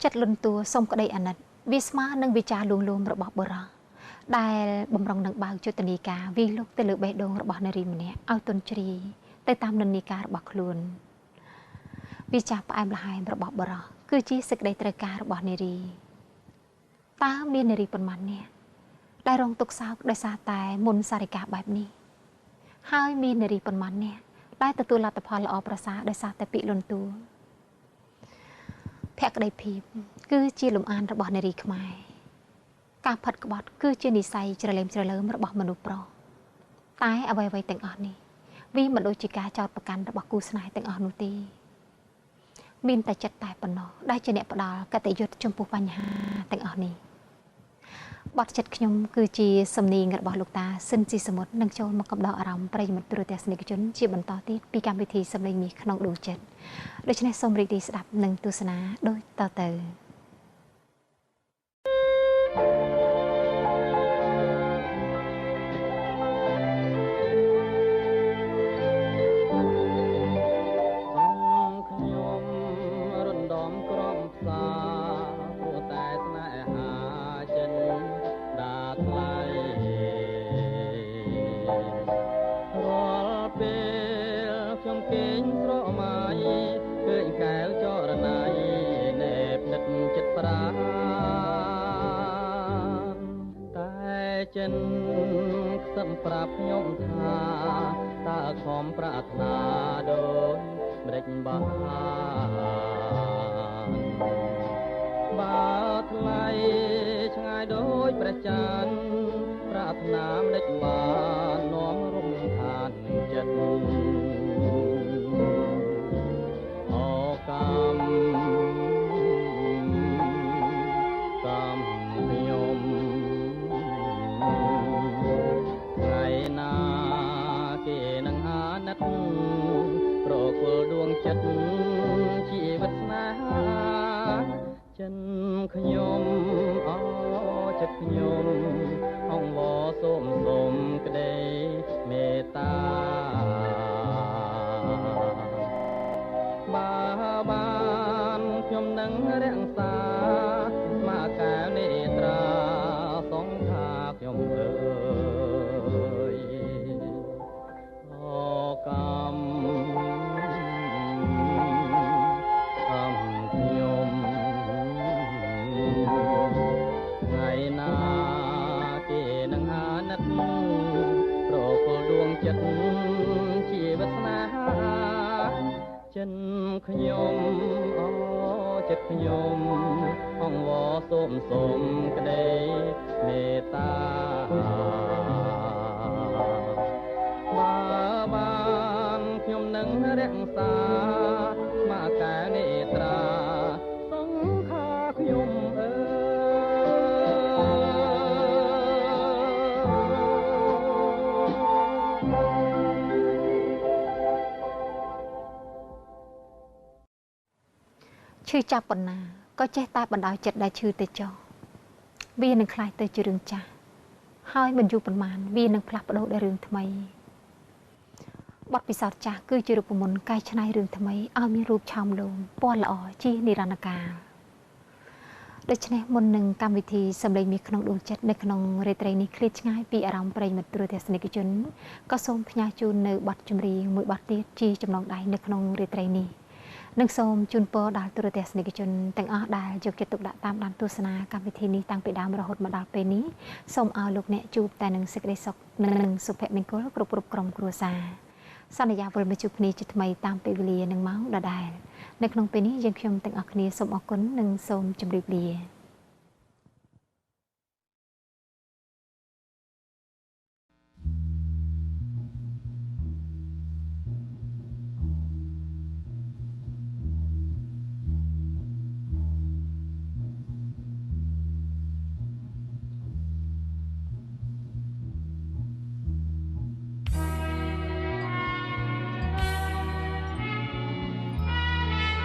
ចិត្តលន់តួសុំក្តីអាណិតវាស្មើនឹងវិចារលួងលោមរបស់បុរសដែលបំរុងនឹងបើកយុទ្ធនាការវាយលុកទៅលើបេះដូងរបស់នារីម្នាក់ឲ្យទន់ជ្រាយទៅតាមនិន្នាការរបស់ខ្លួនវិចារផ្អែមល្ហែមរបស់បុរសគឺជាសេចក្តីត្រូវការរបស់នារីតើមាននារីប៉ុន្មាននាក់ដែលរងទុក្ខសោកដោយសារតែមុនសារិកាបែបនេះហើយមាននារីប៉ុន្មាននាក់ដែលទទួលលទ្ធផលល្អប្រសើរដោយសារតែពាក្យលន់តួភក្តីភាពគឺជាលំអានរបស់នារីខ្មែរការផិតក្បត់គឺជានិស័យច្រឡេមច្រលើមរបស់មនុស្សប្រុសតែអ្វីៗទាំងអស់នេះវាមិនដូចជាការចោទប្រកាន់របស់គូស្នេហ៍ទាំងអស់នោះទេមានតែចិត្តតែប៉ុណ្ណោះដែលជាអ្នកផ្ដល់កតញ្ញូចំពោះបញ្ហាទាំងអស់នេះបទចិត្តខ្ញុំគឺជាសំនៀងរបស់លោកតាស៊ិនស៊ីសមុទ្រនឹងចូលមកកំដរអារម្មណ៍ប្រិយមិត្តទូរទស្សនិកជនជាបន្តទៀតពីកម្មវិធីសំឡេងមាសក្នុងដួងចិត្តដូច្នេះសូមរីករាយស្ដាប់និងទស្សនាដូចតទៅចិនខ្សឹមប្រាប់ខ្ញុំថាតើខំប្រាថ្នាដូចម្ដេចបានបើថ្លៃឆ្ងាយដូចព្រះច័ន្ទប្រាថ្នាម្ដេចបាននាំរំខានចិត្តអូកម្មខ្ញុំថ្ងៃណាគេនឹងអាណិតប្រគល់ដួងចិត្តជីវិតស្នេហាចិនខ្ញុំអោចិត្តខ្ញុំអង្វរសូមសូមក្តីមេត្តាបើបានខ្ញុំនឹងរក្សាស្មាកែវនេត្រាសង្ខាខ្ញុំអើយអូកម្មខ្ញុំថ្ងៃណាគេនឹងអាណិតប្រគល់ដួងចិត្តជីវិតស្នេហាចិនខ្ញុំអូចិត្តខ្ញុំអង្វរសូមសូមក្តីមេត្តាបើបានខ្ញុំនឹងរក្សាស្មាកែវនេត្រាសង្ខាខ្ញុំអើឈឺចាប់ប៉ុណ្ណាក៏ចេះតែបណ្ដោយចិត្តដែលឈឺទៅចុះវានឹងក្លាយទៅជារឿងចាស់ហើយមិនយូរប៉ុន្មានវានឹងផ្លាស់ប្ដូរដល់រឿងថ្មីបទពិសោធន៍ចាស់គឺជារូបមន្តកែច្នៃរឿងថ្មីឲ្យមានរូបឆោមលោមពណ៌ល្អជានិរន្តរកាលដូច្នេះមុននឹងកម្មវិធីសំឡេងមាសក្នុងដួងចិត្តនៅក្នុងរាត្រីនេះឃ្លាតឆ្ងាយពីអារម្មណ៍ប្រិយមិត្តទូរទស្សនិកជនក៏សូមផ្ញើជូននៅបទចម្រៀងមួយបទទៀតជាចំណងដៃនៅក្នុងរាត្រីនេះនិងសូមជូនពរដល់ទូរទស្សនិកជនទាំងអស់ដែលយកចិត្តទុកដាក់តាមដានទស្សនាកម្មវិធីនេះតាំងពីដើមរហូតមកដល់ពេលនេះសូមឲ្យលោកអ្នកជួបតែនឹងសេចក្តីសុខនិងសុភមង្គលគ្រប់គ្រប់ក្រុមគ្រួសារសន្យាវិលមកជួបគ្នាជាថ្មីតាមពេលវេលានិងម៉ោងដដែលនៅក្នុងពេលនេះយើងខ្ញុំទាំងអស់គ្នាសូមអរគុណនិងសូមជម្រាបលា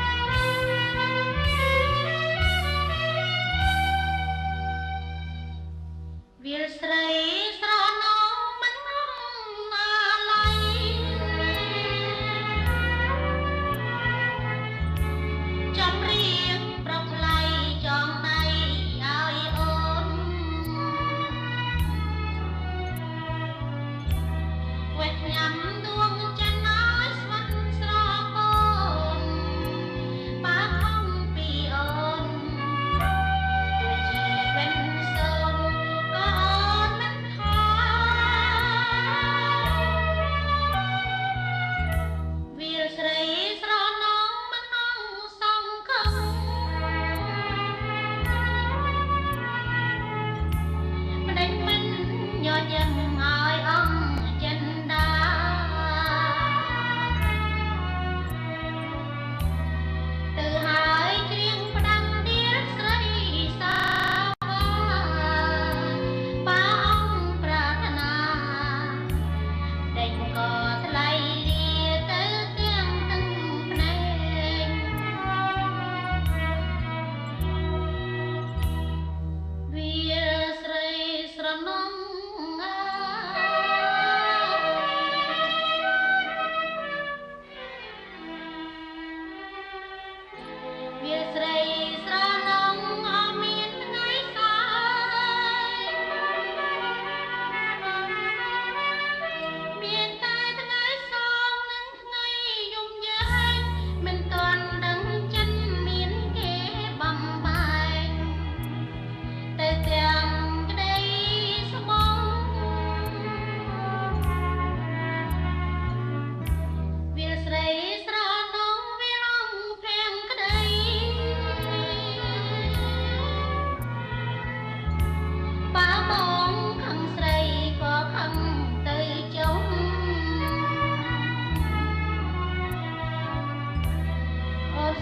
Thank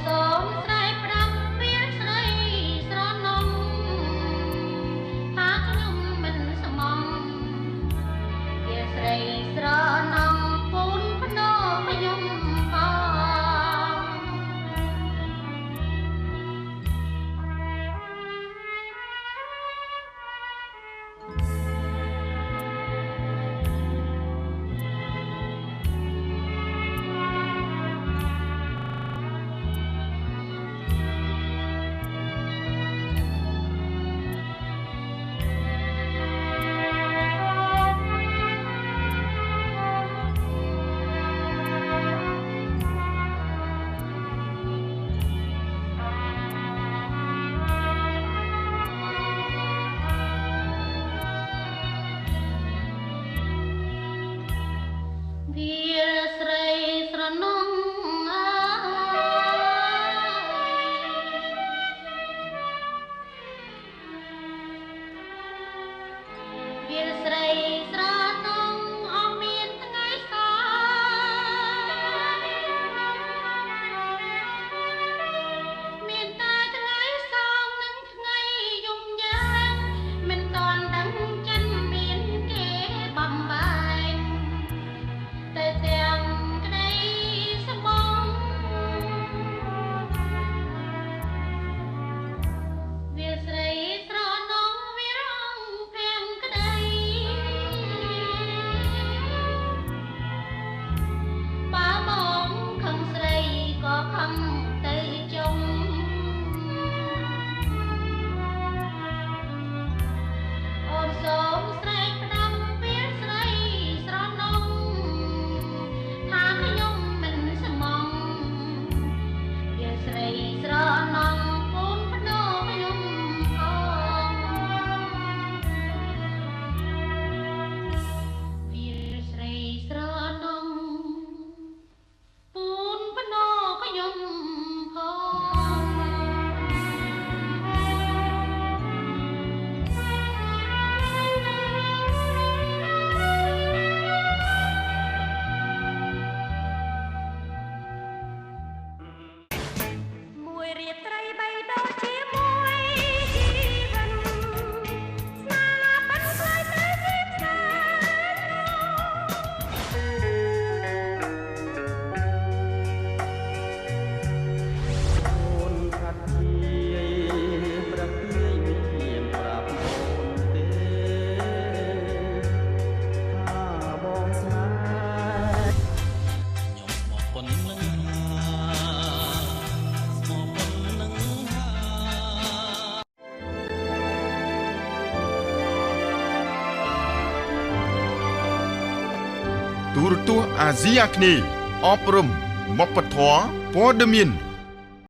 សូមស្រែកផ្ដាំវាលស្រីស្រណុងថាខ្ញុំមិនស្មងវាលស្រីស្រណុងពូនភ្នោខ្ញុំផង វាលស្រីស្រណុងអើយវាលស្រីស្រណុងអស់មានថ្ងៃសមានតែថ្ងៃសងនិងថ្ងៃយំយ៉ាងមិនតន់ដឹងចិនមានគេបំបែង តែទាំងក្តីស្មងវាស្រីស្រណងវារងភាំងក្តីបើបងខឹងស្រីក៏ខឹងទៅចុងអូនសូមស្រែកផ្ដាំវាស្រីស្រណុងថាខ្ញុំមិនស្មងវាស្រីស្រណុងពូនភ្នោខ្ញុំផងវាស្រីស្រណុងពូនភ្នោខ្ញុំផង មួយរាត្រីបីដូចជាមួយជីវិតស្នាប៉ិនខ្លាយទៅជាផ្កា អូនខាត់ជាប្រទាយមានប្រាប់អូនទេថាបងស្នេហ៍ ខ្ញុំស្មោះប៉ុននឹងហាស្មោះប៉ុននឹងហា ទូរទស្សន៍អាស៊ីអាគ្នេយ៍អប់រំវប្បធម៌ព័ត៌មាន